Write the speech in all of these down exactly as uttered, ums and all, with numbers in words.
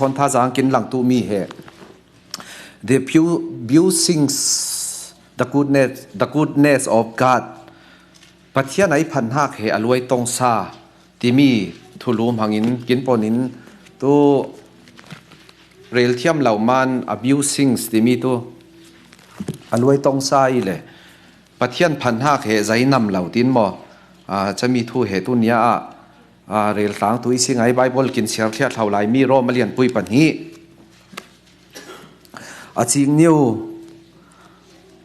Hon thazang kin lang tu mi he. The few, few things, the goodness, the goodness of God. Pathian ai phanhak he a luai tongsa timi thulum hangin kin ponin tu rel thiam lo man abusing timi tu a luai tongsa i le Pathian phanhak he zainam lo tin maw? A, chami thu he tu nia a, a, rel tlang tu i si ngai Bible kin siar thliah thlau lai mi Rom a lian pui pahnih a cik niu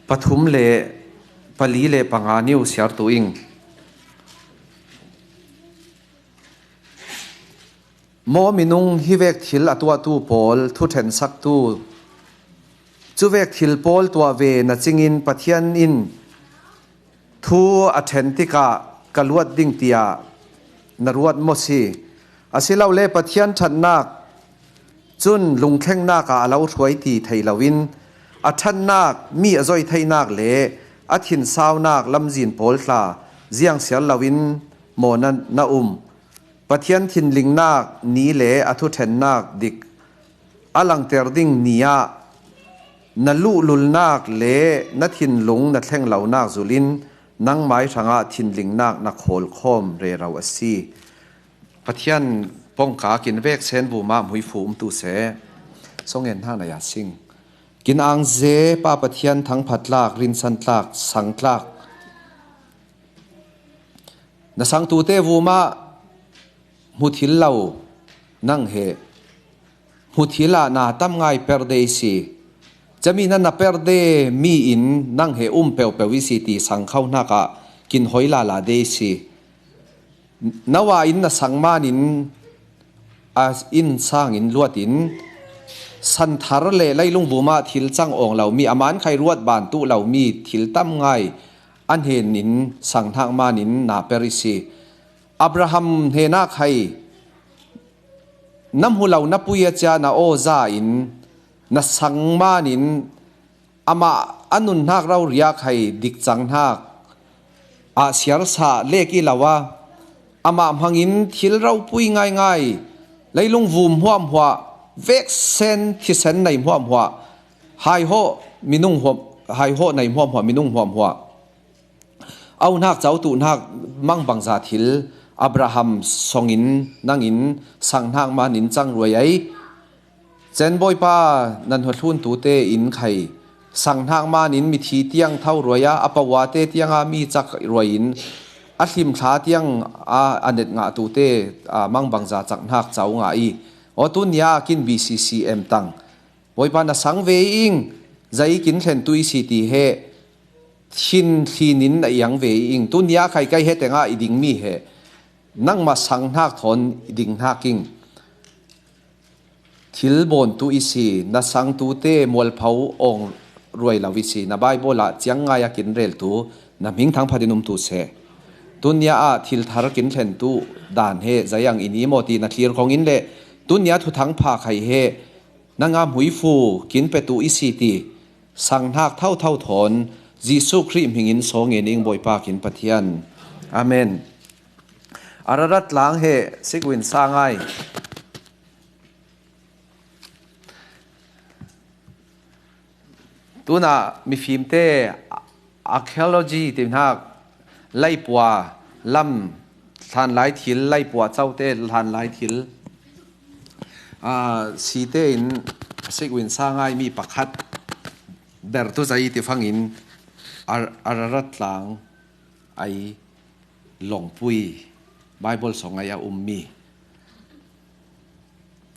pathum le pali le panga niu siar tu ing. Maw minung hi vek thil a tuahtu pawl thuthensaktu, cu vek thil pawl tuah ve na cingin Pathian in thu a ṭhen tikah ka luat ding tiah na ruat maw si? Asilole Pathian ṭhatnak cun lungthlengnak ah a lo hruai ti thei loin a ṭhatnak mi a zoih theihnak le a thinsaunak lamzin pawl tla ziangsiar loin maw na, na um? Pathian thinlingnak ni le a thuṭhennak dik a langter ding ni ah na luhlulnak le na thinlung na thleng lonak zulin nangmai hrangah thinlingnak na khawlkhawm rero a si. Pathian pongka kin vek sen vumah muifu um tu seh. Songen hnak na ya sing. Kin angze pa Pathian thangphatlak, rinsantlak, sangtlak. Na sangtute vumah hmuthil lo nang he hmuthil ah na tam ngai perde i si. Cami na na perde mi in nang he um peuhpeuh i si ti sang kho hnakah kin hoi lala de i si. Noah in na sang manin a inn sangin luatin santhar le leilung vumah thil cang awng lomi a man khai ruat ban tuh lomi thil tam ngai a hnenin sang hnak manin na per i si. Abraham hnenah khai na hmu lo na pui a cia na aw za in na sang manin amah a nunhnak rori ah khai dik cang hnak ah siarsa lek i lo a, amah hmangin thil ropui ngaingai, leilung vum hmuahhmuah, veksen thisen nei hmuahhmuah, haihawh minung hmuah, haihawh nei hmuahhmuah, minung hmuahhmuah, auhnak, cotuhnak, mangbangza thil Abraham songin nangin sang hnak manin cang ruai ai. Cen Bawipa nan hawthluntu tein khai sang hnak manin mithi tiang tho ruai a, a pawate tianga mi cak ruai in a hlimthla tiang a, a net ngahtu te, a, mangbangza cak hnak co ngah i, aw tunia kin B C C M tang. Bawipa na sang ve i ing, zei kin thlen tu i si ti he thin thlin in na iang ve i ing. Tunia khai kai he tengah i dingmi he nangmah sang hnak thawn i ding hnak ing. Thil bawntu i si, na sangtute mualpho awng ruai lo i si, na Baibal ah ciang ngai a kin reltu na hming thangphat in umtu seh. Tunia ah thil thar kin thlentu dan he zei ang in i maw ti na thlir khong in le tunia thuthang pha khai he nanga hmuifu kin petu i si ti sang hnak thotho thawn Jesuh Khrih hmingin saw ngen ing Bawipa kin Pathian. Amen. Ararat tlang he sikwin sa ngai. Tunah mifimte archaeology ti hnak laipua lam hlanlai thil, laipua cote hlanlai thil, aa, site in sikwin sa ngai mi pakhat ber tu zei ti fangin Ar-, Ararat tlang ai longpui Bible song ai a ummi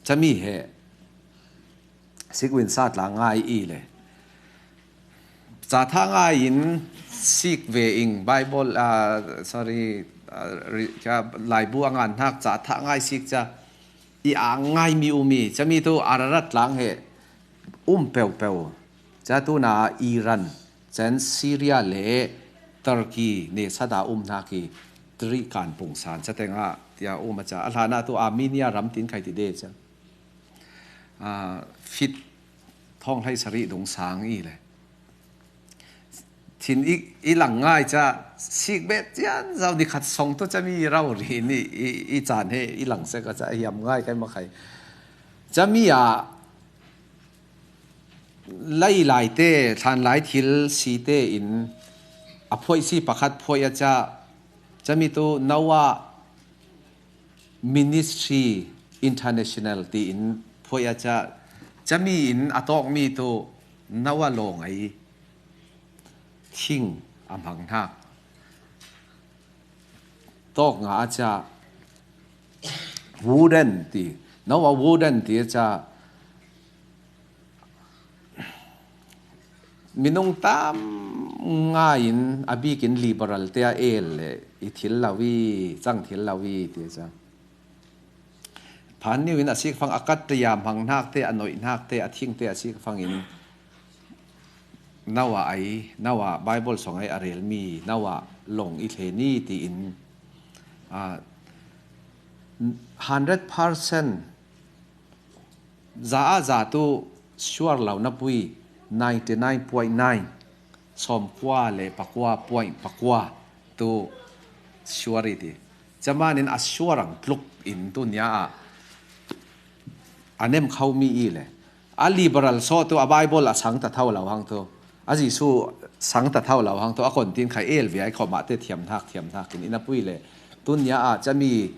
cami he sikwin sa tlang ngai i le cathah ngai in sik ve ing Bible, ah, sorry, ah, ri-, kha laibu a ngan hnak cathah ngai sik ca i ang ngai mi umi cami tu Ararat tlang he um peuhpeuh. Ca tuna Iran, cen Syria le Turkey ne sada um hnak i Turikan pungsan ca tengah tia um a ca. A hlanah tu Armenia ram tin khai ti de ca. Ah, fit thawng hlei sarih dung sang i le. Thin i, i lang ngai ca sik bet cian zau ni khat song tu cami rau ri ni i, i can he i lang sek a ca hiam ngai kai ma khai. Cami ah lei laite, thlan lai thil site in a phuaih si pakhat phuaih a ca, cami tu Noah Ministry International tiin phuaih a ca, cami in a tawkmi tu Noah lawng ei thing a hmanghnak tawk nga a ca, Wooden ti, Noah Wooden ti a ca, minung tam ngai in a bikin liberal te a el le i thil lo i, cang thil lo i ti a ca. Phan niu in a sik fang a kat te, a hmanghnak te, a noihnak te, a thing te a sik fang in Noah ei, Noah Bible song ei a relmi Noah lawng i thlen i tiin, ah, hundred percent za a za tu suar lo na pui, ninety nine point nine, sawmkua le pakua point pakua tu suar i ti. Camanin a suar ang tluk in tu nia a a nem kho mi i le, a liberal sawh tu a Bible a sang ta tho lo hang tu, a Jesu sang ta tho lo hang tu, a kon tin khai el viai khawmah te thiamhnak thiamhnak in in a pui le, tu nia a cami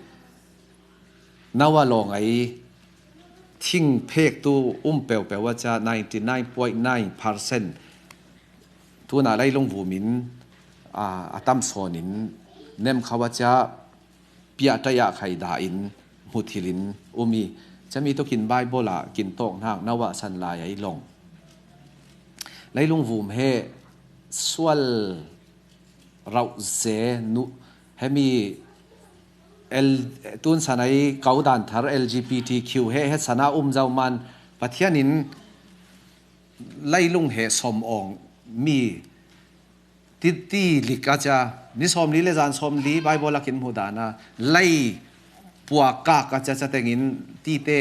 Noah lawng ei thing phek tu um peuhpeuh a ca, ninety nine point nine percent tuna leilung vum in, a, a tam sawn in nem kho a ca, piah tai ah khai dah in hmu thil in um i, cami tu kin Bible ah kin tawk hnak Noah san lai ei lawng. Leilung vum he sual rauh ze nu, hemi L, tun san ei kau dan thar L G B T Q he, he sana um zo man Pathian in leilung he sawm awng mi ti, ti lik a ca, ni sawmli le zan sawmli Bible a kin hmu dan a, lei puakak a ca, ca tengin tite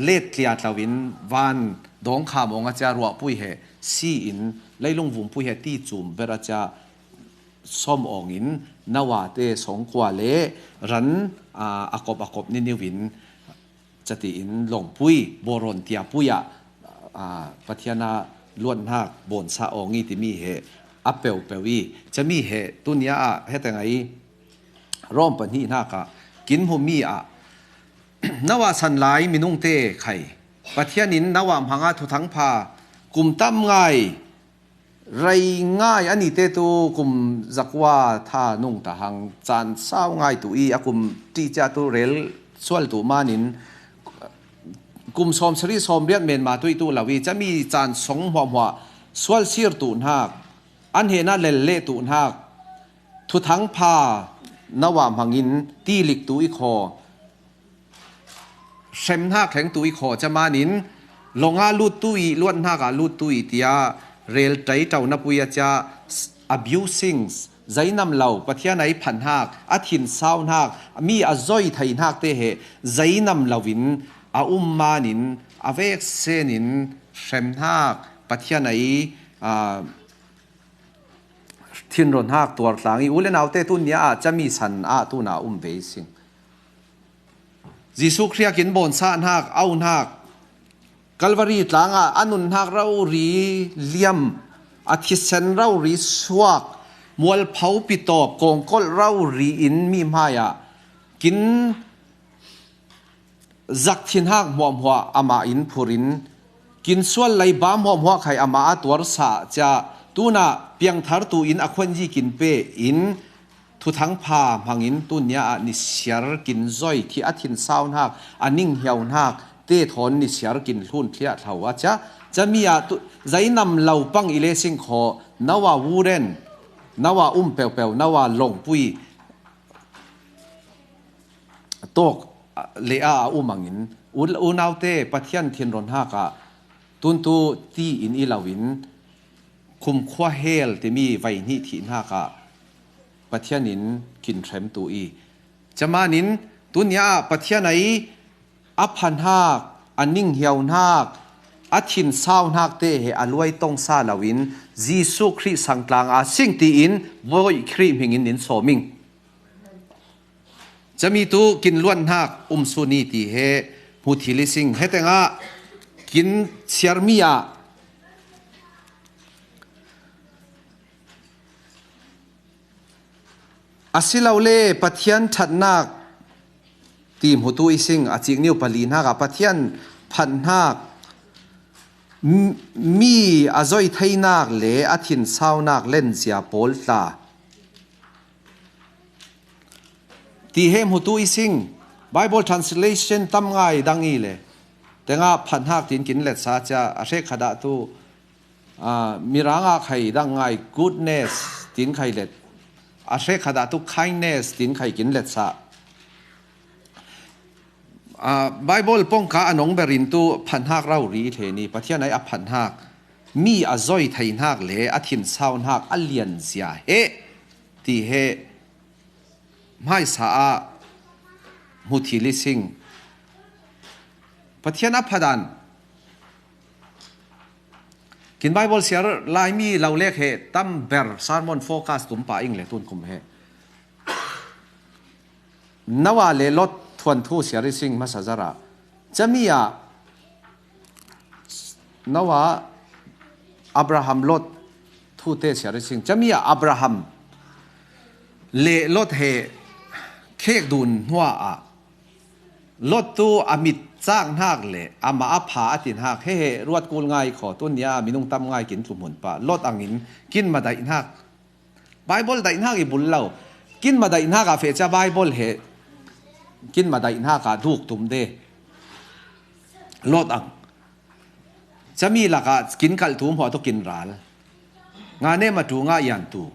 let tliat lo in van dawngkham awng a ca ruahpui he si in, leilung vumpui he ti cum ber a ca sawm awng in Noah te sawngkua le ran, a, a kop a kop niniu in ca tiin lawngpui, bawrawn tiapui ah, a, Pathian a luathnak bawnsa awng i timi he a peuhpeuh i, cami he tu nia ah heteng ei Rom pahnih hnak ah kin hmu mi ah Noah san lai minung te khai Pathian in Noah hmang a thuthang pha kum tam ngai rei ngai a ni te tu kum zakua tha nung ta hang caan sau ngai tu i a kum ṭih cia tu rel sual tu manin kum sawm sari sawm riat men ma tu i tu lo i cami caan song hmuahhmuah sual sir tu hnak, an hena lel leh tu hnak, thuthang pha Noah hmangin tilik tu i khaw, hremhnak hleng tu i khaw camanin, lawng a lut tu i, luathnak a lut tu i, tia rel ṭai ṭau na pui a cia, abusing, zeinam lo, Pathian a i phanhnak, a thinsauhnak, mi a zoi theihnak te he zeinam lo in a um manin, a vek senin hremhnak, Pathian a i, aa, thinronhak tuar tlang i, u le naute tun nia ah cami san ah tuna um ve sing. Jesuh Khrih a kin bawnsa hnak, au hnak, Calvary tlang ah a nunhnak rori liam, a thisen rori suak, mualpho pitawp, kawngkolh rori in mi hmai ah kin zak thinhak hmuahhmuah amah in phurin, kin sual lei bam hmuahhmuah khai amah a tuarsa cia, tuna piangthar tu in a khuanyi kin pe in, thuthang pha hmangin tun nia ah nisiar kin zoi, thi a thinsauhnak, a ninghiauhnak te thawn nisiar kin hlun thliah thlo a cia, cami ah tu, zeinam lo pang i le sing khaw, Noah wooden, Noah um peuhpeuh, Noah lawngpui tawk le a, a um angin, u, unaute Pathian thinronhak ah tuntu ti in i lo in, khumkhua hell timi vaihnih thihnak ah Pathian in kin hrem tu i, camanin tun nia ah Pathian a i a phanhak, a ninghiauhnak, a thinsauhnak te he a luai tongsa lo in, Jesuh Khrih sangtlang a sing tiin Bawi Khrih hmingin nin sawming. Cami tu kin luathnak um sun i ti he hmu thil i sing. Hetengah kin siarmi ah a si lo le Pathian ṭhatnak ti hmutu i sing. A cikniu pali hnakah Pathian phathnak, m- mi a zoi theinak le a thinsaunak lenzia pawl tla ti he hmutu i sing. Bible translation tam ngai dang i le tengah phathnak tin kin letsa cia a hrek khadah tu, aa, mirangah khai dang ngai goodness tin khai let, a hrek khadah tu kindness tin khai kin letsa. Aa, Bible pawngka a nong berin tu phathnak rori hle ni. Pathian ai a phathnak, mi a zoi theinak le a thinsaunak a lianzia he ti he hmaisa ah hmu thil i sing. Pathian a phadan. Kin Bible siar lai mi lo lek he tam ber sermon focus tum pah ing le tun kum he. Noah le Lot thuanthu siar i sing hmasa zarah. Cami ah Noah, Abraham, Lot thute siar i sing. Cami ah Abraham le Lot he khek dun hnuah ah Lot tu a mit cak hnak le amah a pha a ti hnak he he ruat kul ngai khaw tun nia minung tam ngai kin tlu hmun pah. Lot angin kin madaih hnak. Bible daih hnak i bul lo. Kin madaih hnak ah feh cia Bible he kin madaih hnak ah duk tum de. Lot ang. Cami lakah kin kalh tu hmuah tu kin ral. Nga ne matu nga ian tu.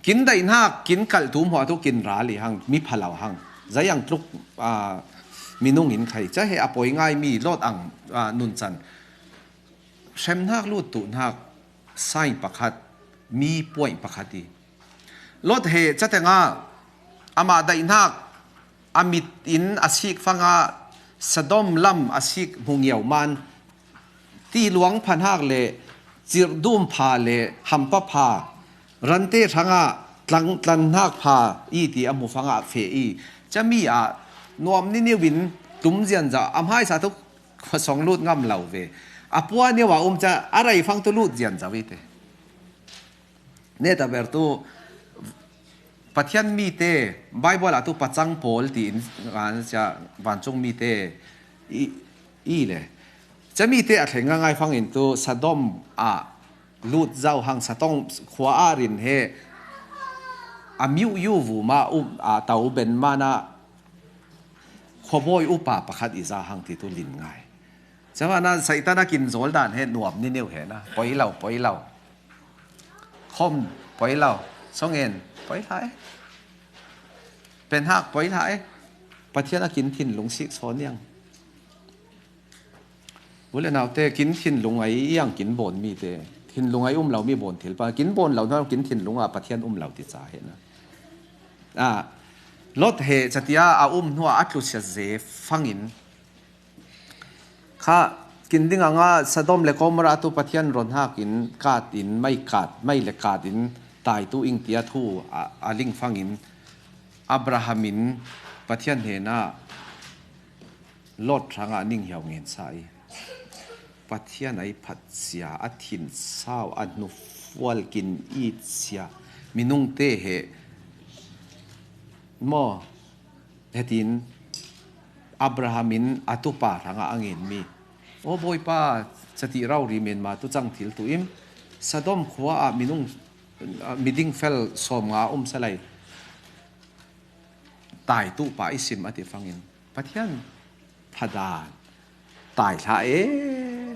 Kin daih hnak kin kalh tu hmuah tu kin ral i hang mi pha lo hang. Zai ang tluk, aa, minung in khai. Cia he a poi ngai mi Lot ang, aa, nuncan. Hrem hnak lut tu hnak. Sign pakhat, mi point pakhat i. Lot he catengah amah daih hnak a mit in a sik fangah Sodom lam a sik hmu ngiau man ti luang pha hnak le cirh dum pha le hampa pha rante hrangah tlang tlan hnak pha i ti a hmu fangah feh i. Cami ah nuam niniu in tum zianzah a hmaisa tu khuasawng lut ngam lo ve. A pua neu ah um ca a rei fang tu lut zianzah i te. Neta ber tu Pathian mite Bible ah tu pacang pawl tiin ngan cia vancung mite i, i le. Cami te a thleng ngai fangin tu Sodom ah lut zau hang Sodom khua ah rin he a miu yu vu ma um a tau ben mana khuabawi upa pakhat i za hang ti tu lin ngai. Cavana Satan a kin zawl dan he nuam ni neu he na. Poi lo, poi lo. Khom, poi lo. Songen, poi hlah e. Penhak, poi hlah e. Pathian a kin thinlung sik saw niang. U le naute, kin thinlung ai iang kin bawn mi te. Thinlung ai um lo mi bawn thil pa. Kin bawn lo hna kin thinlung a Pathian um lo ti ca he na. A, Lot he catia a um hnuah a tlusia ze fangin kha kin ding anga Sodom le Gomorrah tu Pathian ron hakin kat in mai kat, mai le kat in tai tu ing tia thu a, a ling fangin Abraham in Pathian hnenah Lot hrangah ning hiau ngen sa i Pathian ai phat sia, a thin sau, a hnufual kin it sia minung te he maw? Hetin Abraham in a tupa hrangah a ngen mi, aw Bawipa, cati rau ri menma tu cang thil tu im, Sodom khua ah minung, miding fel sawmnga um salai tai tu pa i sim a ti fangin Pathian phadan tai hlah e,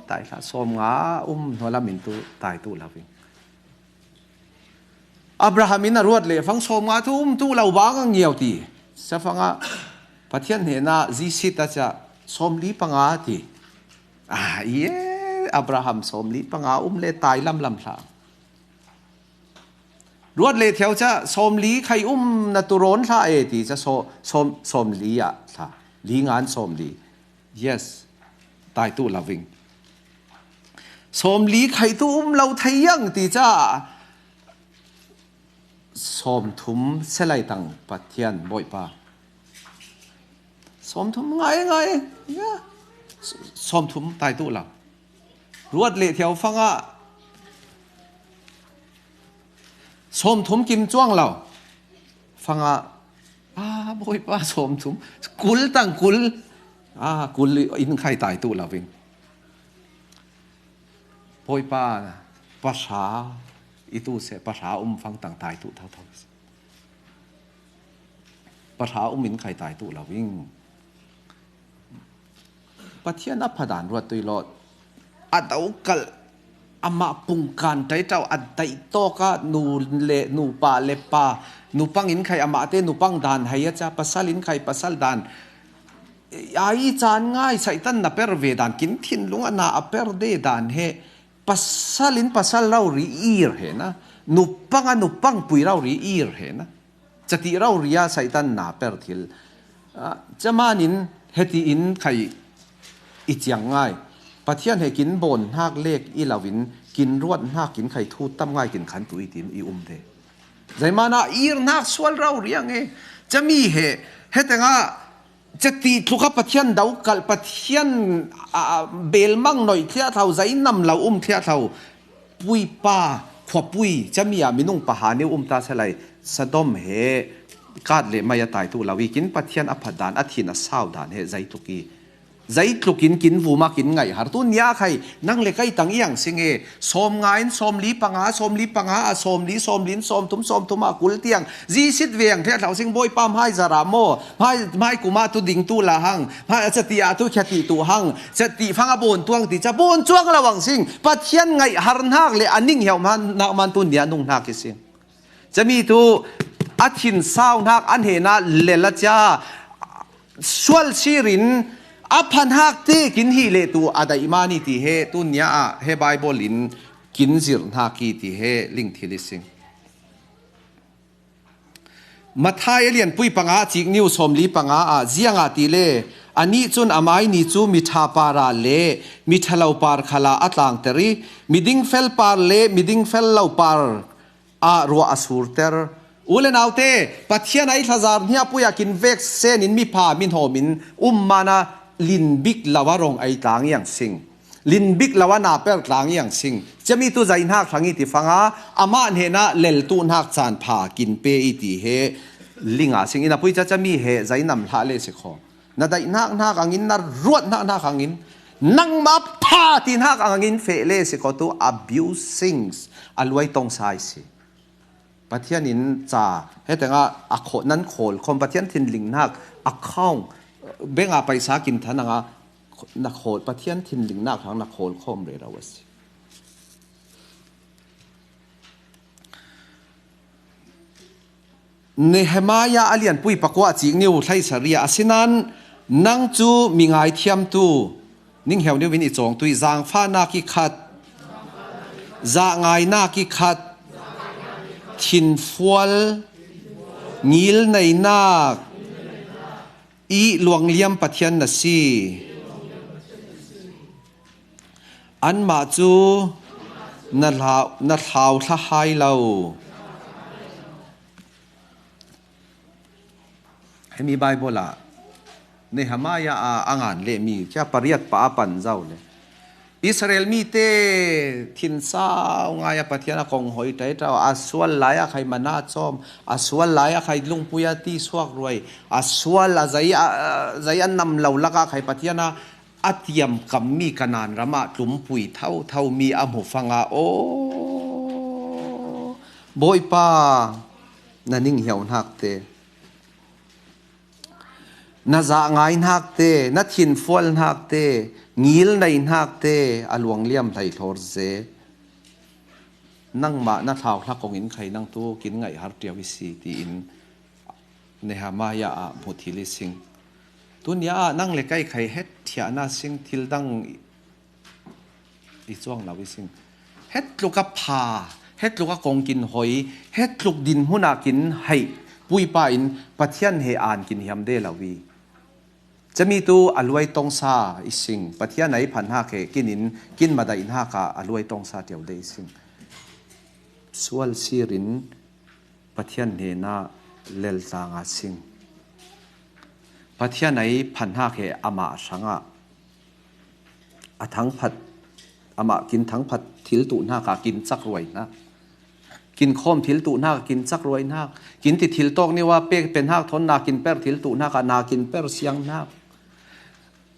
tai hlah, sawmnga um hnualam in tu tai tu lo in Abraham in a ruat le fang sawmnga tu um tu lo bang a ngiau ti. Safanga Pathian hnena zisit a cia sawmli panga ti. A i e, Abraham sawmli panga um le tai lamlam hlah. Ruat le thiau cia sawmli khai um na tu rawn hlah e ti cia saw, sawm, sawmli ah hlah. Li ngan sawmli. Yes. Tai tu loving. Sawmli khai tu um lo thei yang ti ca sawmthum selai tang Pathian Bawipa. Sawmthum ngai ngai. Ya. Sawmthum tai tuh lo. Ruat leh thiau fangah sawmthum kim cuang lo. Fangah, a, Bawipa, sawmthum, kul tang kul. A, kul in khai tai tuh lo in. Bawipa, pahra i tu se, pahra um fang tang tai tuh thotho. Pahra um in khai tai tuh lo in. Pathian a phadan ruat tui lawt. A dokalh, amah pungkan taitau a daih tawkah nu le, nupa le pa, nupang in khai amahte nupang dan hai a cia, pasal in khai pasal dan. A i caan ngai Satan na per ve dan, kin thinlung a na a per de dan he, pasal in pasal rori ir he na, nupang a nupang pui rori ir he na. Cati rori a Satan na per thil. A, camanin heti in khai i ciang ngai. Pathian he kin bawn hnak lek i lo in, kin ruat hnak kin khai thu tam ngai kin khan tu i tin i um de. Zaimana ir hnak sual rori ang e. Cami he, hetengah cati tluk a Pathian dokalh, Pathian, a, a, belmang noih thliah thau, zainam lo um thliah thau. Puipa, khuapui, cami a minung paha neu um ta se lai, Sodom he, kat le mai a tai tuh lo i kin Pathian a phadan, a thin a sau dan he, zaitluk i. Zaitluk in kin vuma kin ngaih har. Tu nia khai, nang le kai tang iang sing e, sawm nga in sawm li panga, sawm li panga, a sawm li, sawm li in sawm thum, sawm thum a kul tiang. Zisit veng thliah thlau sing Bawipa hmai zara maw, hmai, hmai kuma tu ding tu la hang, hmai a cati a tu khati tu hang, cati fang a bawn tuang ti ca bawn cuang lo ang sing. Pathian ngaih har hnak le a ning hiau man, nak man tu nia nung hnak i sing. Cami tu a thin sau hnak an hena lel a cia sual sirin a phan hak te kin hi le tu a daih mani ti he tu nia ah he Bible in kin zir hnak i ti he ling thil i sing. Mathai a lianpui panga cik niu sawm li panga ah zianga ti le, a nih cun a mai ni cu mitha para le mitha lo par khala a tlangter i, miding fel par le miding fel lo par ah ruah a surter. U le naute, Pathian a i thlazar hniapui ah kin vek sen in mipha minhawm in um mana linbik lo a rong ei tlang iang sing. Linbik lo a naper tlang iang sing. Cemi tu zaihnak hlang i ti fanga, amah hnenah leltu hnak caan pha kin pe i ti he linga sing. Ina pui caca mi he zainam hlah le si kho. Na daihnak hnak angin, na ruat hnak hnak angin, nangmah pha ti hnak angin feh le si kho tu abusing a luai tong sai si. Pathian in ca, hetengah a khaw, nan khawl khawm, Pathian thinling hnak a khawng, bengah paisa kin than anga na khawl, Pathian thinling hnak hang na khawl khawm rero a si. Nehemiah a lianpui pakua cik niu hleisari ah, asinain nang cu mi ngaithiamtu, ning heu niu in i cawngtu i, zangfahnak i khat, zahngainak i khat, thinfual, ngilneinak i luangliam Pathian na si. Anmah cu na hlau, na hlau thla hai lo. Hemi Bible ah Nehemiah a, a ngan le mi cia pariat pa a pan zau le Israel mi te thinsau ngai a Pathian a kong hoi ṭai ṭau, a sual lai a khai mana cawm, a sual lai a khai lungpui a ti suak ruai, a sual a zei a, zei a nam lo lak a khai Pathian a a tiamkam mi Kanan ram ah tlumpui thotho mi a hmu fanga, aw Bawipa, na ning hiau hnak te, na zah ngai hnak te, na thinfual hnak te, ngil nei hnak te a luangliam hlei hlor ze. Nangmah na hlau hla kong in khai nang tu kin ngaih har ṭiau i si, tiin Nehemiah ah hmuh thil i sing. Tunia ah nang le kai khai het thiahna sing thil dang i cuang lo i sing. Hetluk a pha, hetluk a kong kin hoi, hetluk dinhmun ah kin haih puipa in Pathian he aan kin hiam de lo i. Cami tu a luai tongsa i sing. Pathian a i phan hnak he kin in kin madaih hnak ah a luai tongsa ṭiau de i sing. Sual sirin Pathian hnenah lel tlang a sing. Pathian ei phanhnak he amah hrangah a thangphat, amah kin thangphat thil tuhnakah kin cakruai hnak, kin khawm thil tuhnakah kin cakruai hnak, kin ti thil tawk niwa pek penhak thawn nakin per thil tuhnakah nakin per siang hnak,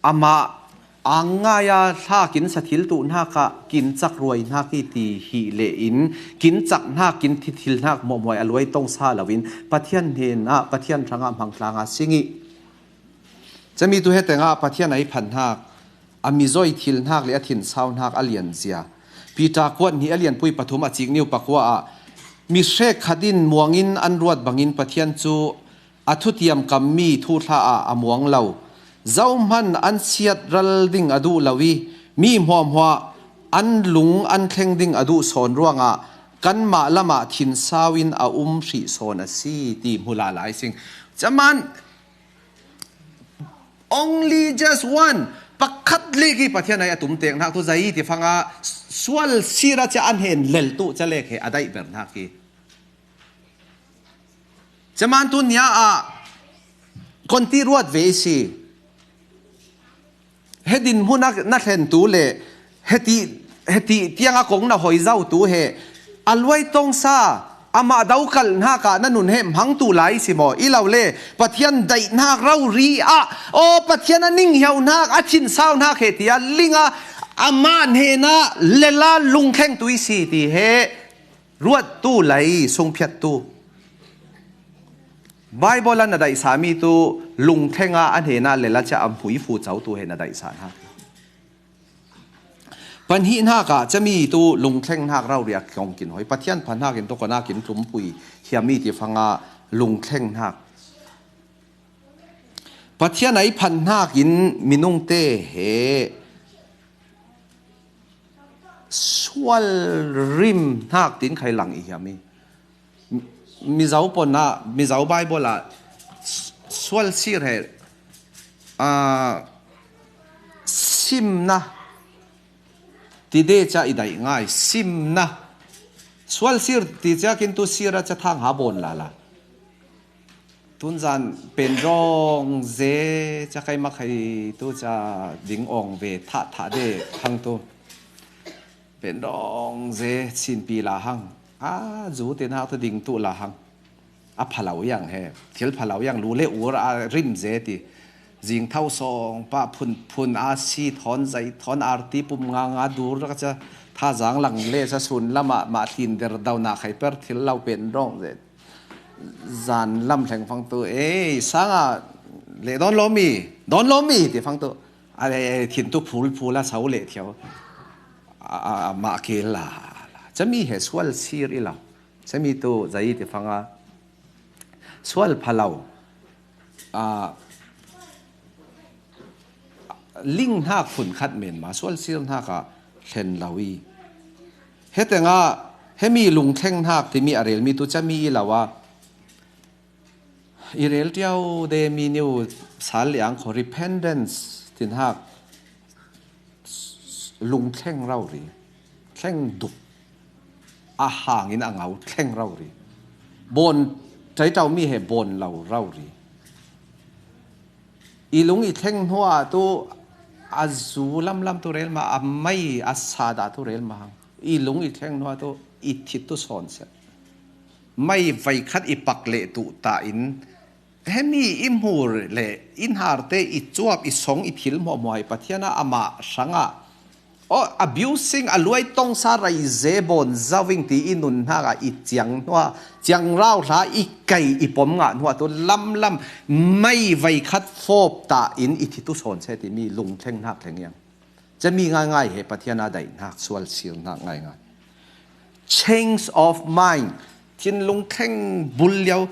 amah ang ngaia thlakin sa thil tuhnakah kin cakruai hnak i ti hi lehin kin cak hnak, kin ti thil hnak hmuahhmuah a luai tongsa loin Pathian hnenah, Pathian hrangah hmangtlanga sing i camitu hetengah Pathian a i phanhnak, a mizoi thilhnak le a thinsauhnak a lianzia. Peter kuat hnih a lianpui pathum a cik niu pakua ah mi hrek khat in muangin an ruat bangin Pathian cu a thutiam kammi thuhla ah a muang lo. Zohman an siat ral ding a duh lo i mi hmuahhmuah an lung an thleng ding a duh sawn ruangah kanmah lamah thinsau in a um hrih sawn a si ti hmu lala i sing. Caman Only just one. Pakhat lek i Pathian ai a tumtek hnak tu zai ti fanga sual sira cia an hen lel tu ca lek he a daih ber hnak i. Caman tu nia ah konti ruat ve i si. He dinhmun a na thlen tu le heti, heti tiang a kong na hoi zau tu he a luai tongsa amah dokalh hnakah na nun he hmang tu lai si maw? I lo le Pathian daih hnak rori ah, aw, Pathian a ning hiau hnak, a thinsau hnak he tia linga amah hnenah lela lungthleng tu i si ti he ruat tu lai sungphiat tu. Bible a na daihsami tu lungthlenga a hnena lela cia a hmui fu co tu he na daihsa hna. Panhih hnakah cami tu lungthleng hnak rauria kong kin hoi. Pathian phan hnakin tu konakin tlumpui hiami ti fanga lungthleng hnak. Pathian a i phan hnakin minungte he sual rim hnak tin khai lang i hiami. Mizo pon ah, Mizo Bible ah sual sir he, ah, simna ti de ca i daih ngai, simna. Sual sir ti ca kin tu sir a ca thang ha bon lala. Tunzan penrong ze ca kai makhai tu ca ding ong ve thah thah de hang tu. Penrong ze sinpi la hang. A zu te nak tu ding tu la hang. A phalau yang he. Thil phalau yang lu le ur a rim ze ti. Zing thau song pa phun phun a si thawn zai thawn arti pum nga nga dur ka ca tha zang lang le sa sun lama ma thin der dau na khai per thil lau penrong ze. Zan lam thleng fang tu, ei, sanga le dawn lo mi, dawn lo mi ti fang tu. A le thin tu phul phul a sau le thiau. A, a, a mah ke la, la. Cami he sual sir i lo. Cami tu zai ti fanga sual phalau. A, ling hnak phun khat men ma sual sir hnak ah thlen lo i. Hetengah hemi lungthleng hnak timi a relmi tu cami i lo a. I rel tiau de mi niu sal liang kho repentance tin hak lungthleng rori, thleng duk a hangin a ngau thleng rori. Bon taitau mi he bon lo rori. I lung i thleng hnuah tu a zu lamlam tu rel ma a mai a sa dah tu rel ma hang. I lung i thleng hnuah tu i thit tu sawn seh. Mai vai khat i pak leh tuh ta in hemi i hmur le i hnarte i cuap i song i thil hmuahhmuah hi Pathian a amah hrangah aw, abusing a luai tongsa rai ze bawn zoving ti i nun hnakah i ciang hnuah, ciang rau hla i kai i pom ngah hnuah tu lamlam mai vai khat fawp ta in i thi tu sawn se timi lungthleng hnak thleng iang. Cami ngaingai he Pathian a daih hnak sual sir hnak ngaingai. Change of mind. Thinlung thleng bul lio.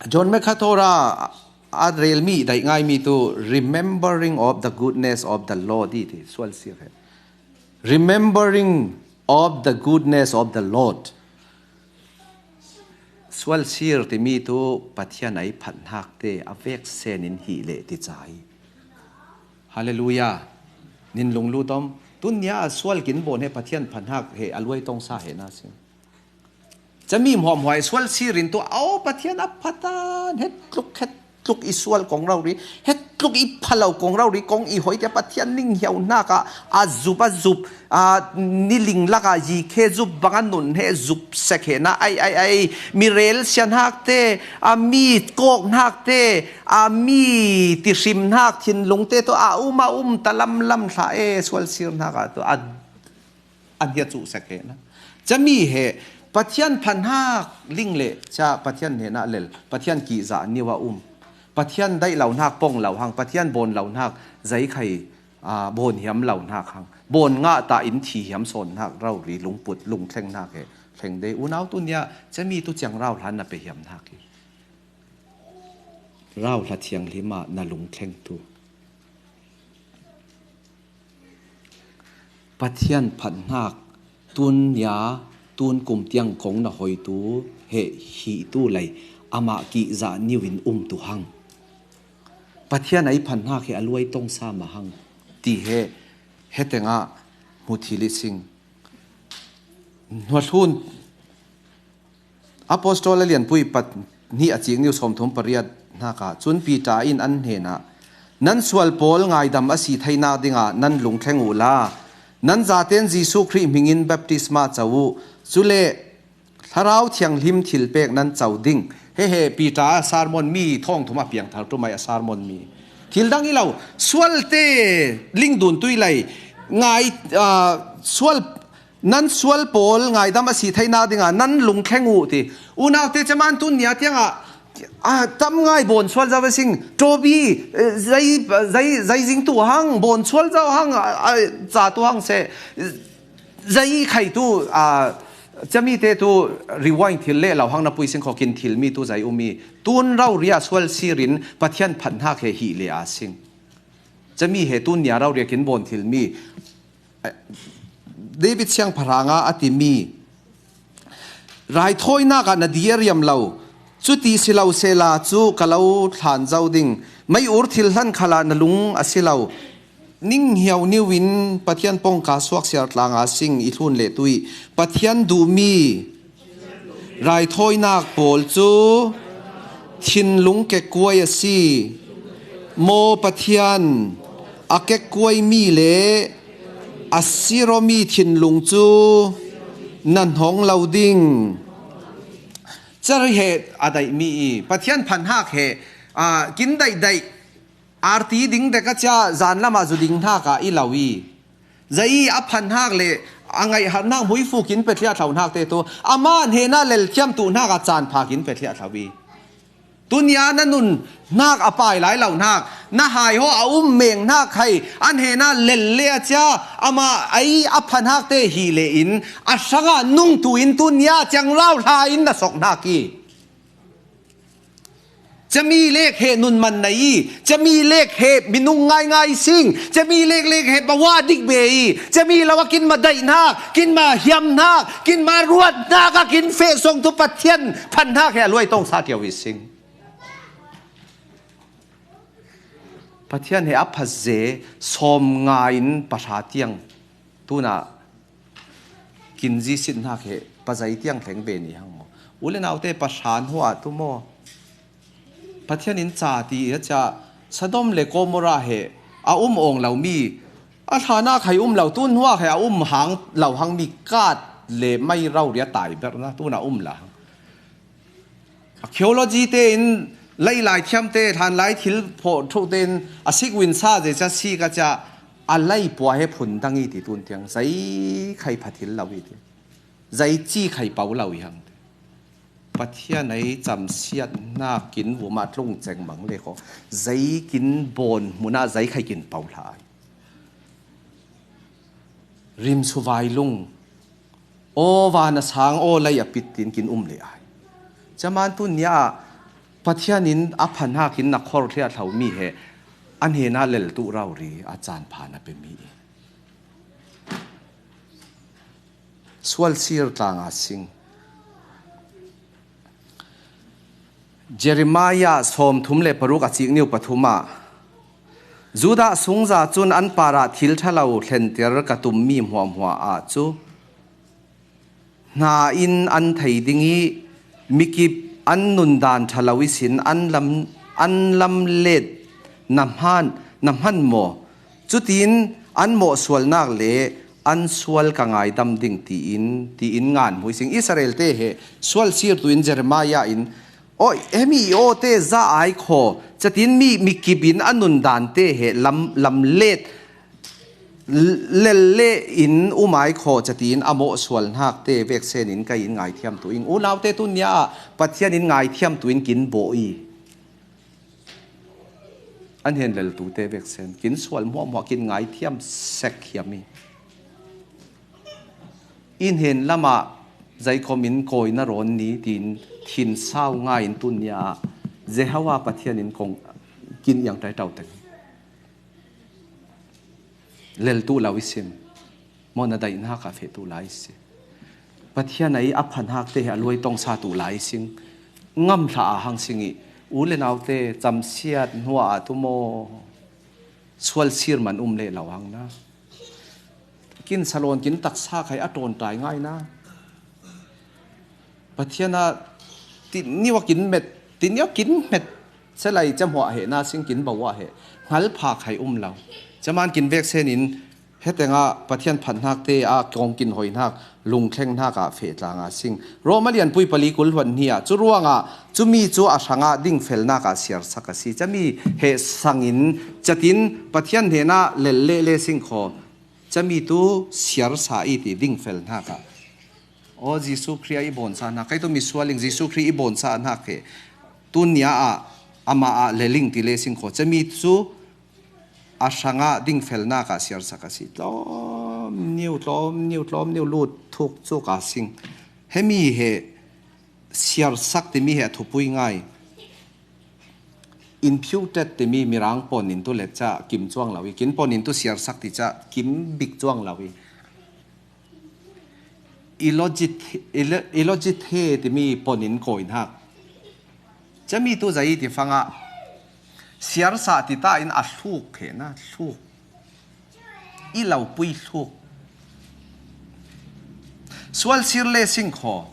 John MacArthur a, a relmi daih ngaimi tu remembering of the goodness of the Lord i ti sual sir he. Remembering of the goodness of the Lord. Sual sir timi tu Pathian a i phat hnak te a vek sen in hi leh ti ca hi. Hallelujah. Nin lunglut om. Tun nia a sual kin bawn he Pathian phat hnak he a luai tongsa he na si. Cami hmuahhmuah i sual sir in tu au Pathian a phatan het tluk het tluk i sual kong rori, he tluk i phalo kong rori, kong i hoite Pathian ning hiau hnaka a zup a zup, a, niling laka zikhe zup banga nun he zup sek hena, ai, ai, ai, mi rel sia hnakte, a, mi kawk hnakte, a, mi tihrim hnak thinlungte tu a um, a um ta lamlam hla e, sual sir hnaka tu a, an hia cu sek hena. Cami he Pathian phanhak ling le ca Pathian hnenah lel, Pathian kihzah niu a um. Pathian daih lo hnak pong lo hang, Pathian bawn lo hnak zei khai, aa, bawn hiam lo hnak hang, bawn ngah ta in thi hiam sawn hnak rori lungput, lungthleng hnak he thleng dei. Unau tu nia cami tu ciang rau hlan na pe hiam hnak hi. Rau hla thianghlim ah na lungthleng tu. Pathian phanhnak tun nia, tun kum tiang kong na hoitu he hi tu lei, amah kihzah niu in um tu hang. Pathian ei phanhnak he a luai tong sa ma hang ti he, he tengah hmu thil i sing. Hnuahlun Apostol a lianpui pahnih a cik niu sawmthum pariat hnakah cun Peter in an hnenah, "Nan sual pawl ngaidam a si theinak dingah nan lungthleng uhla, nan zaten Jesuh Khrih hmingin baptisma co uh, cule Thlarau Thianghlim thilpek nan co ding." He he Peter a sermon mi thawngthum a piangthar ṭumai a sermon mi. Thil dang i lo, sualte lingdun tui lei, ngai, aa, sual Nan sual pawl ngaidam a si theinak dingah nan lungthleng uh ti. Unaute caman tun nia tiangah, a, tam ngai bawn sual zo a sing. Ṭawbi, eh, zei, zei, zeizing tu hang, bawn sual zo hang, a, a, ca tu hang se. Zei khai tu, a, camite tu rewind thil leh lo hang na pui sing kho kin thil mi tu zei um i. Tun rau ria sual sirin Pathian phanhnak he hi le a sing. Cami he tun nia rau ria kin bawn thil mi. David siangpahrang ah a timi, "Raithawinak ah na di a riam lo, cuti si lo sehla cu ka lo thlan zo ding, mei ur thil hlan khalah na lung a si lo, ning hiau niu in Pathian pongka suak siar tlang a sing i thlun le tui Pathian duhmi raithawinak pawl cu thinlung kekkuai a si. Maw Pathian, a kekkuaimi le a sirawmi thinlung cu na hnong lo ding." Car he a daihmi i Pathian phanhnak he, aa, kin daihdaih arti ding dek a cia zanlam ah zu ding hnak ah i lo i. Zei a phanhnak le a ngaihharnak hmuifu kin pe thliah thlo hnak te tu amah hnenah lel thiam tu hnak ah caan pha kin pe thliah thlo i. Tunia na nun hnak a pai lai lo hnak, na hai haw a um meng hnak khai a hnenah lel le a cia amah ei a phanhnak te hi le in a hrangah nung tu in tunia ciangrau hla in na sok hnak i. Cami lek he nun man nei i, cami lek he minung ngaingai sing, cami lek lek he bawa dik be i, cami lo a kin ma daih hnak, kin ma hiam hnak, kin ma ruat hnak a kin feh song tu Pathian phanhnak he a luai tong sa kio i sing. Pathian he a phaze sawm nga in pahra tiang tunah kin zisit hnak he pazei tiang thleng ve ni hang maw? U le naute pahra hnu ah tu maw? Pathian in ca ti i a cia Sodom le Gomorrah he a um awng lomi, a hlanah khai um lo, tun hnuah khai a um hang lo hang mi kat le mai rau ria tai berna tunah um la hang. Archaeology tein, leilai thiamte, hlanlai thil phawh ṭhoh tein a sik win sa zei ca si ka cia a lei pua he phun dang i ti tun tiang zei khai pha thil lo i ti. Zei ci khai po lo i hang ti. Pathian ei camsiat hnak kin vumah tlung cengmang le ko. Zei kin bawn hmunah zei khai kin po hla ai. Rim suvai lung. Aw van a sang, aw lei a pit tin kin um le ai. Caman tun nia ah Pathian in a phanhnak in na khor thliah thlo mi he a hnenah lel tu rori a caan pha na pe mi i. Sual sir tlang a sing. Jeremiah sawmthum le paruk a cik niu pathum ah Judah sungza cun an parah thil ṭhalo thlenter ka tummi hmuahhmuah ah cu hna in an thei ding i mikip an nundan ṭhalo ihsin an lam, an lamlet na hman, na hman maw? Cutin an mawhsualnak le an sual ka ngaidam ding tiin, tiin ngan hmuising. Israel te he sual sirtu in Jeremiah in, "Oi, hemi i awte za ai khaw, catin mi, mi kip in a nundan te he lam, lamlet lel le in um ai khaw," catin a mawhsualnak te veksen in kei in ngaithiamtu ing. Unaute, tunia ah Pathian in ngaithiamtu in kin bawh i, an hen leltu te veksen kin sual hmuahhmuah, kin ngaithiam sek hiam i. In hen lamah zaikhom in kawi na rawn ni tiin thinsau ngai in tunia ah Jehovah Pathian in kong kin iang taitau teng. Leltu lo i sim. Maw, na daihnak ah fehtu lai i si. Pathian a i a phanhak te he a luai tawngsa tu lai i sing. Ngamhla a hang sing i, u le naute, camsiat hnuah a tu maw? Sual sir man um le lo hang na. Kin salawn kin taksa khai a tawntai ngai na. Pathian a tiniu a kin met, tiniu a kin met, selai ca hmuah he na sing kin bawah he, hngal pha khai um lo. Caman kin veksen in, hetengah Pathian phanhnak te a kong kin hoihnak, lungthlengnak ah feh tlang a sing. Rom a lianpui pali kul hluan hni ah, cu ruangah cumi cu a hrangah dingfelnak ah siarsak a si. Cami he sangin catin Pathian hnenah lel le le sing khaw. Cami tu siarsa i ti dingfelnak ah. Aw, Jesuh Khrih a i bawnsa hnak, kei tu misual ing, Jesuh Khrih i bawnsa hnak he. Tunia ah amah ah leling ti le sing khaw. Cami cu a hrangah dingfelnak ah siarsak a si. Tlawm niu, tlawm niu, tlawm niu lut thuk cuk a sing. Hemi he siarsak timi he a thupui ngai. Imputed timi mirang pon in tu let ca kim cuang lo i, kin pon in tu siarsak ti ca kim bik cuang lo i. Illogit-, illo-, illogite timi pon in kawi hnak. Cami tu zei ti fangah siarsa ti ta in a thluk he na, thluk. I lo pui thluk. Sual sir le sing khaw.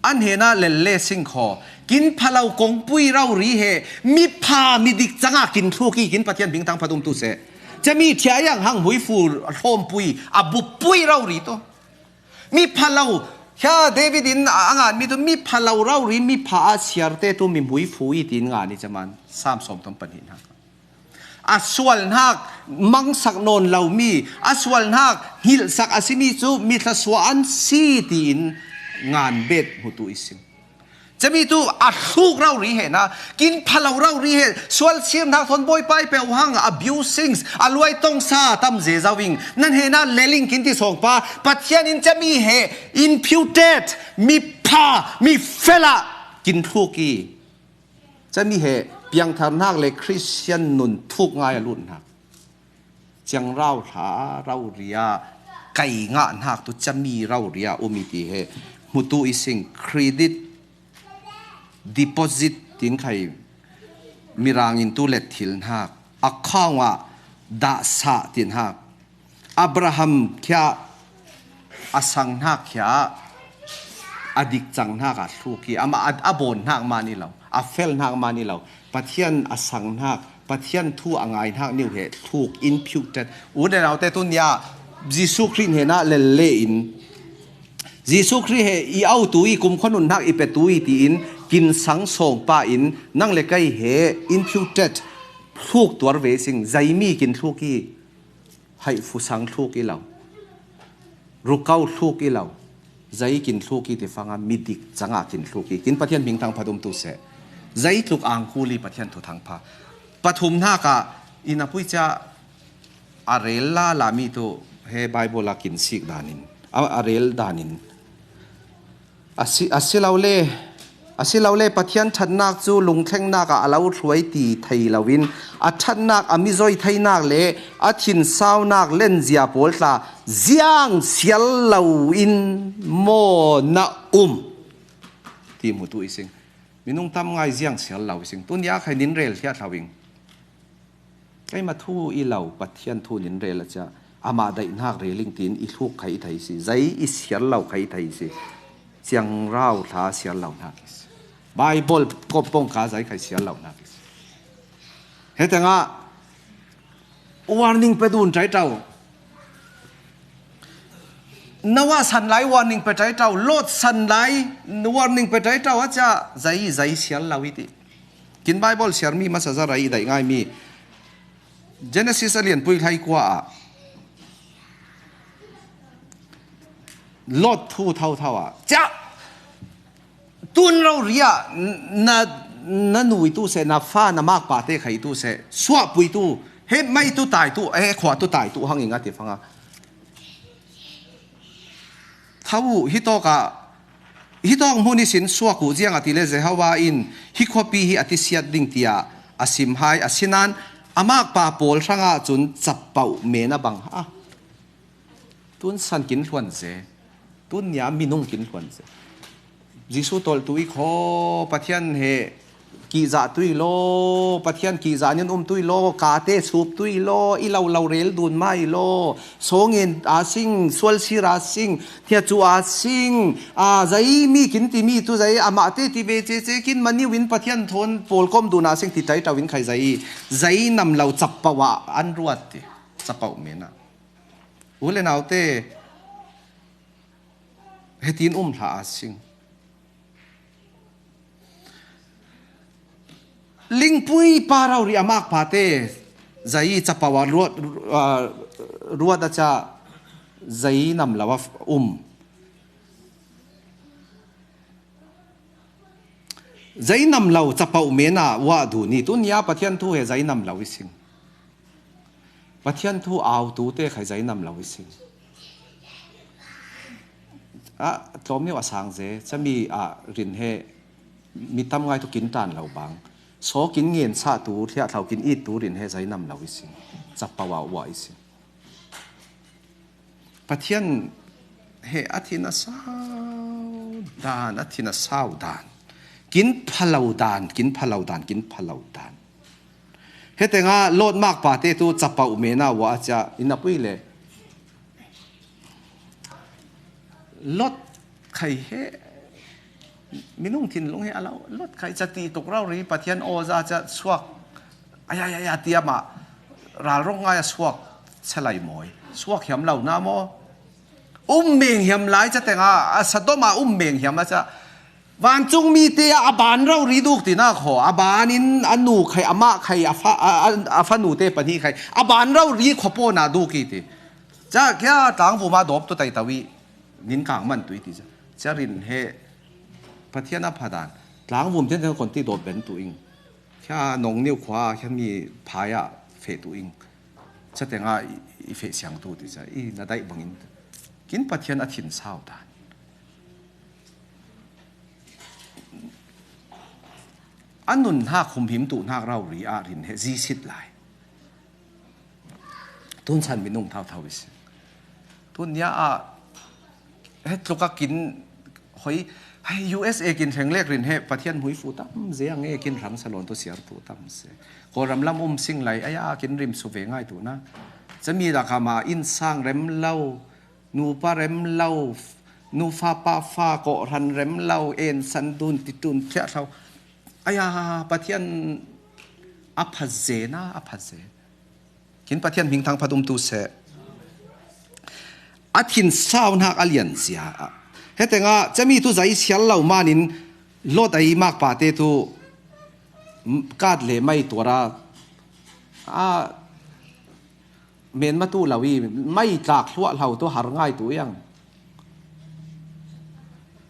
An hnenah lel le sing khaw. Kin phalo kongpui rori he, mi pha, mi dik cangah kin thluk i, kin Pathian bingtang phat um tu seh. Cami thiaiang hang hmuifu hlawmpui, a buppui rori tu. Mi phalo, kha David in a ngan mi tu, mi phalo rori, mi pha a siarte tu mi hmuifu i, tiin ngan i caman. Sam sawm tom pahnih hnak. A sualnak mangsak nawn lomi, a sualnak hngilhsak a simi cu mi thluasuah an si tiin ngan bet hmutu i si. Cami tu a thluk rori he na, kin phalo rori he, sual sirnak thawn Bawipa i peuh hang abusings, a luai tongsa tam zezau ing, nan he na leling kin ti sawngpa, Pathian in cami he imputed, mi pha, mi fela kin thluk i. Cami he piangtharnak le Khristian nun thuk ngai a luthnak, ciangrau hla rauria kai ngahnak tu cami rauria um i ti he hmutu i sing. Credit deposit tin khai mirang in tu let thil hnak, account ah dahsah ti hnak. Abraham khia a sang hnak khia a dik cang hnak a thluk i, amah a, a bawn hnak man i lo, a fel hnak man i lo, Pathian a sang hnak, Pathian thu a ngai hnak niu he thluk, imputed. U le naute, tunia Jesuh Khrih hnenah lel le in, Jesuh Khrih he i autu i kumkhua nun hnak i petu i tiin kin sang sawngpa in nang le kei he imputed thluk tuar ve sing. Zeimi kin thluk i, haih fusang thluk i lo, rukau thluk i lo, zei kin thluk i ti fangah midik cangah kin thluk i, kin Pathian hmingthang phat um tu seh. Zei tluk angkul i Pathian thuthang pha. Pathum hnak ah i na pui cia a rel la lami tu he Bible ah kin sik danin, a, a rel danin. A si, a si lo le, a si lo le Pathian ṭhatnak cu lungthlengnak ah a lo hruai ti thei loin a ṭhatnak, a mizoi theinak le a thinsaunak lenzia pawl tla ziang sial loin maw na um ti hmutu i sing. Minung tam ngai ziang sial lo i sing. Tunia khai nin rel hliah hlo ing. Keimah thu i lo, Pathian thu nin rel a cia, amah daihnak reling tiin i thluk khai i thei si, zei i sial lo khai i thei si, ciangrau hla sial lo hnak i si, Bible kop pawngka zei khai sial lo hnak i si. Hetianga warning pe dun ṭai ṭau. Noah san lai warning pe ṭai ṭau. Lot san lai warning pe ṭai ṭau a cia zai, zai sial lo i ti. Kin Bible siar mi masa zara i daih ngai mi. Genesis a lianpui hlai kua ah Lot thu thau thau ah, cia tun rori ah na, na nu i tu seh, na fa, na makpa te khai tu seh, suahpui tu, he mai tu tai tu, he khua tu tai tu hang ing a ti fanga. Thau uh, hi tawk ah, hi tawk hmun ihsin suak uh ziang a ti le Jehovah in hi khuapi hi a tisiat ding tiah a sim hai, a sinan a makpa pawl hrangah cun capauh men a bang a. Tun san kin hluan ze, tun nia minung kin hluan ze. Jesuh tolh tu i khaw, Pathian he kihzah tu i law, Pathian kihzah nin um tu i law, kate sup tu i law, i lo lo rel dun mai law, sawngin a sing, sualsir a sing, thiacu a sing, a zai mi kin ti mi tu zai, amah te ti ve cece kin maniu in Pathian thawn pawl kom dun a sing ti tai tau in khai zai, zai nam lo capauh ah an ruat ti, capauh men ah. U le naute, hetin um hlah a sing. Lingpui pa rori a makpa te zai capauh a ruat, a, ruat a ca zai nam lo a um. Zai nam lo capauh men a uah dun i, tun nia Pathian thu he zai nam lo i sing. Pathian thu au tu te khai zai nam lo i sing. A tlawm neu a sang ze, cami ah rin he mi tam ngai tu kin ṭan lo bang. Saw kin ngen sah tu, thliah thlau kin it tu rin he zai nam lo i sing. Capauh a uah i sing. Pathian he a thin a sau dan, a thin a sau dan, kin phalo dan, kin phalo dan, kin phalo dan. Hetengah Lot makpa te tu capauh men a uah a cia in a pui le. Lot khai he minung thinlung he a lo, Lot khai ca ti tuk rori Pathian aw za ca suak. Aya, aya, aya, tiam ah ralrong ngai a suak chalai mawi. Suak hiam lo na maw? Um meng hiam lai ca tengah, a Sodom ah um meng hiam a ca. Vancung mi te a ban rori duk ti na khaw, a ban in a nu khai, amah khai, a fa, a, a, a fanu te pahnih khai, a ban rori khua pawn a duk i ti. Ca kia tlangvum a dawp tu tai tau i, nin kang man tu i ti ca. Ca rin he Pathian a phadan. Tlangvum tian tian kon ti dawp ben tu ing. Khia nong niu khua, khia mi phai ah feh tu ing. Ca tengah i, i feh siang tu ti ca. I na daih bangin. Kin Pathian a thin sau dan. A nun hnak humhim tu hnak rori ah rin he zisit lai. Tun san minung thau thau i si. Tun nia ah, he tluk a kin hoi, hei U S A kin hreng lek rin he Pathian hmui fu tam ze ang e kin hrang salon tu siar tu tam se. Kawlram lam um sing lai, aya kin rim su ve ngai tu na. Cami dak ah ma inn sang rem lo, nupa rem lo, nufa pa fa kawhran rem lo, en san dun ti tun phiah thlau. Aya, Pathian a pha ze na, a pha ze. Kin Pathian hming thangphat um tu seh. A thin sau hnak a lian zia ah. Hetengah cami tu zai sial lo manin Lot a i makpa te tu kat le mai tuar a, a menma tu lo i mai tlak hluah hlau tu har ngai tu iang.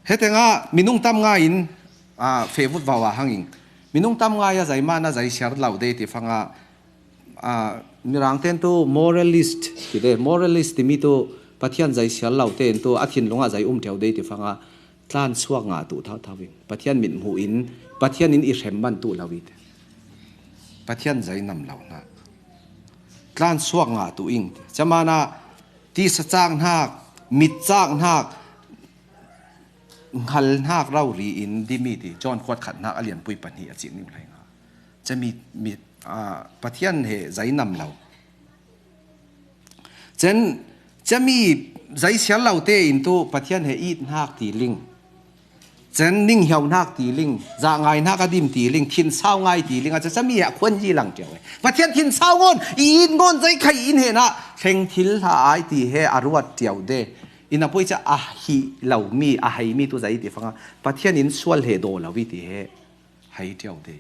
Hetengah minung tam ngai in, a, feh vut vau a hanging. Minung tam ngai a zai man a zai siar lo de ti fanga, a, Mirang ten tu moralist ti de, moralist timi tu Pathian zai siar lo ten tu a thinlung a zai um ṭheu de ti fanga tlan suak ngah tu thau thau in. Pathian mit hmuh in, Pathian in i hrem man tu lo i te. Pathian zai nam lo hna. Tlan suak ngah tu ing. Camana tisa cak hnak, mit cak hnak, hngal hnak rori in dimi ti. John kuat khat hnak a lianpui pahnih a cih ning hlei nga. Cami, mi, a, Pathian he zai nam lo. Cen, cami zai sial lo te in tu Pathian he it hnak ti ling. Cen ning hiau hnak ti ling, zah ngai hnak a dim ti ling, thin sau ngai ti ling, a caca mi a khuan yi lang tiau e. Pathian thin sau ngon, i it ngon zai khai in he na, thleng thil hla ai ti he a ruat tiau de. Ina pui ca a hi lo mi, a hai mi tu zai ti fanga, Pathian in sual he do lo i ti he hai tiau de.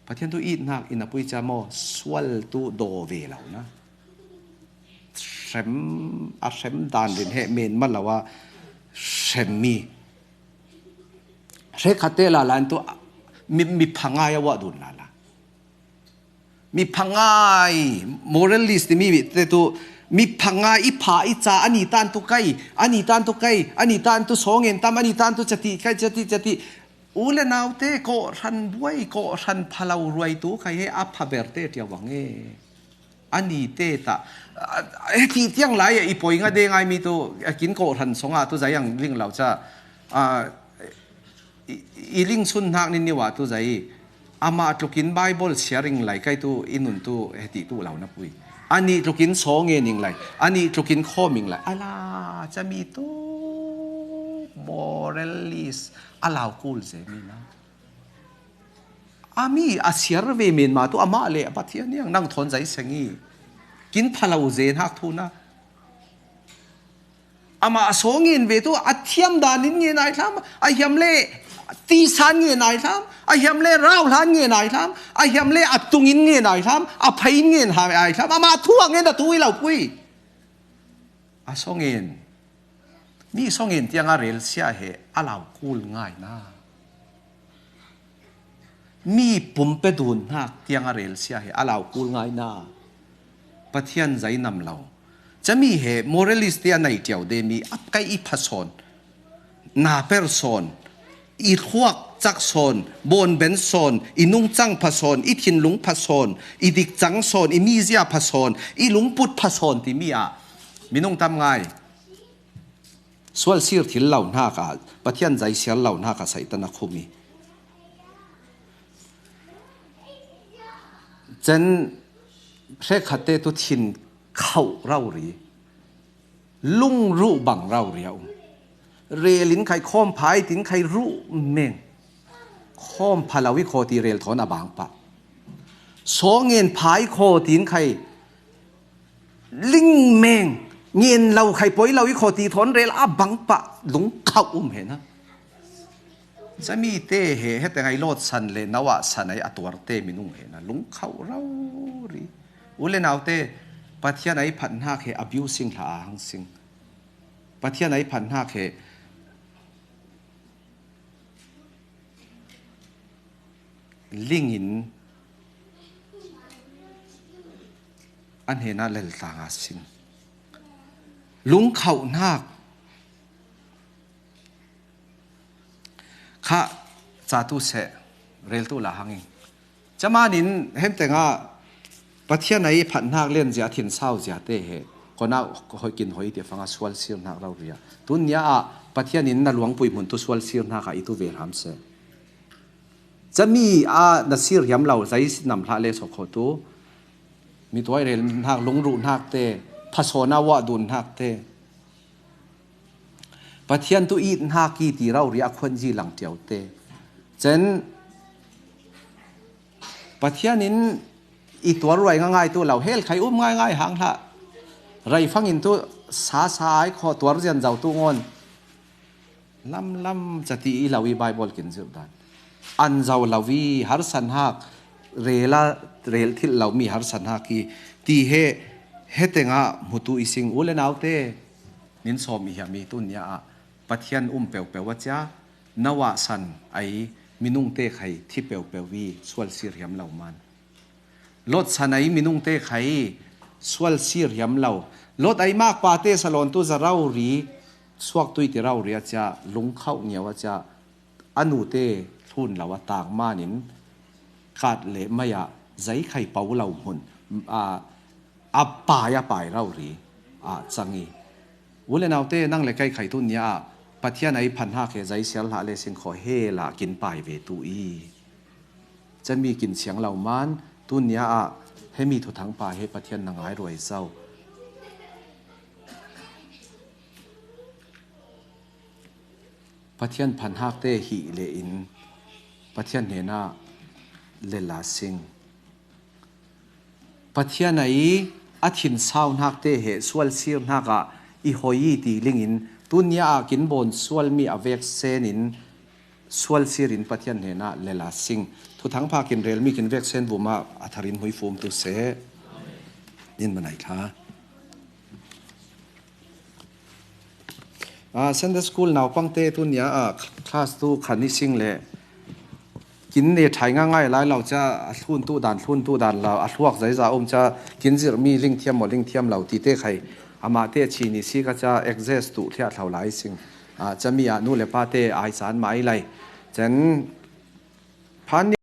Pathian tu it hnak ina pui ca maw sual tu daw ve lo na. Hrem, a hrem dan rin he men ma lo a hrem mi. Hre khat te la lan tu mi, mi phangai a wah dun la la. Mi phangai, moralist mi te tu, mi phangai i pha i ca, ani tan tu kai, ani tan tu kai, ani tan tu songen tam, ani tan tu cati, kai cati, cati. U le naute, kawhhran buai, kawhhran phalo ruai tu khai he a pha ber te tiau bang e. Ani te ta, a, a, he ti tiang lai e, i poi nga de ngai mi tu, a kin kawhhran songa tu zai ang ling lau ca, a, i, i ling sun hnak nin niwa tu zai, ama tlukin Bible sharing lai kai tu, i nun tu, he ti tu lau na pui. Ani tlukin songen ing lai, ani tlukin khawm ing lai. Ala, ca mi tu, moralist, a lau kul ze mi na. A mi a siar ve men ma tu amah le a Pathian niang nang thawn zai seng i. Kin phalo ze hnak thu na. Amah a sawng ngen ve tu a thiam dan in ngen ai hlam, a hiam le tisan ngen ai hlam, a hiam le rau hlan ngen ai hlam, a hiam le a tung in ngen ai hlam, a phai in ngen ai hlam, amah thu a ngen a tu i lo pui. A sawng ngen. Mi sawng ngen tiang a rel sia he a lau kul ngai na. Mi pumpe dun hnak tiang a rel sia he a lau kul ngai na. Pathian zai nam lo. Ca mi he moralist te a nei tiau de mi ap kai i phasawn. Na per sawn. I hluak cak sawn. Bawn ben sawn. I nungcang phasawn. I thinlung phasawn. I dikcang sawn. I mizia phasawn. I lungput phasawn ti mi ah. Minung tam ngai. Sual sir thil lo hnak ah, Pathian zai siar lo hnak ah Satan a khum i. Cen hre khat te tu thin khauh rau ri. Lungruh bang rau ri a um. Rel in khai khawm phai tin khai ruh meng. Khawm pha lo i khaw ti rel thawn a bang pah. Sawng ngen phai khaw tin khai ling meng, ngen lo khai poi lo i khaw ti thawn rel a bang pah lung khauh um he na. Ca mi te he, he te ngai Lot san le Noah san ai a tuar te minung he na, lung khauh rau ri. U le nau te, Pathian ai phat hnak he abusing hla a hang sing. Pathian ai phat hnak he ling in an he na lel tlang a sing. Lung khauh hnak. Kha ca tu seh, rel tu la hang ing. Ca man in hem teng ah Pathian ai phat hnak len zia thin sau zia te he. Kona hoi kin hoi ti fang a sual sir hnak rau ria. Tun nia ah Pathian in na luang pui hmun tu sual sir hnak ah i tu ve hram seh. Ca mi ah na sir hiam lo zai nam hlah le so kho tu. Mi tuai rel hnak, lungruh hnak te, phasawn a wah dun hnak te. Pathian tu it hnak i ti rau ri a khuan zi lang tiau te. Cen Pathian in i tuar ruai nga ngai tu lo, hel khai um ngai ngai hang hlah. Rai fang in tu sa sa ai kho tuar zian zau tu ngon. Lam lam ca ti i lo i Bible kin zirh dan. An zau lo i harsan hak, rel a, rel thil lo mi harsan hak i ti he, he teng ah hmutu i sing u le nau te. Nin sawm i hiam i tun nia ah Pathian um peuhpeuh a cia, Noah san ai minung te khai thi peuhpeuh i sual sir hiam lo man. Lot san ai minung te khai sual sir hiam lo. Lot ai makpa te salon tu za rau ri, suak tui ti rau ri a cia, lungkhauh ngiau a cia, a nu te thlun lo a tak man in kat le mai ah zai khai pau lo hmun, a, a pai a pai rau ri, a, cang i. U le nau te nang le kai khai tun nia ah Pathian ai phan hak he zai sial hlah le sing kho he la kin pai ve tu i. Cami kin siang lo man, tun nia ah hemi thuthang pa he Pathian na ngai ruai zau. Pathian phanhakte hih le in Pathian hnenah lel a sing. Pathian a i a thin sauhnakte he sualsir hnakah i hoi i ti lingin tunia a kin bawn sualmi a veksenin sualsirin Pathian hnenah lel a sing. Thuthang phakin relmi kin veksen vumah a tharin huifum tu seh. Nin manai thla. Ah, Sunday School naupangte tunia ah class tu khan i sing le kin ne thai nga ngai lai lo ca a thlun tu dan thlun tu dan lo a thluak zaiza um ca kin zirmi lingthiam maw lingthiam lo tite khai amahte chini si ka ca exist tu thliah thlau lai sing. Ah, cami ah nu le pate ai san mai lai. Cen phan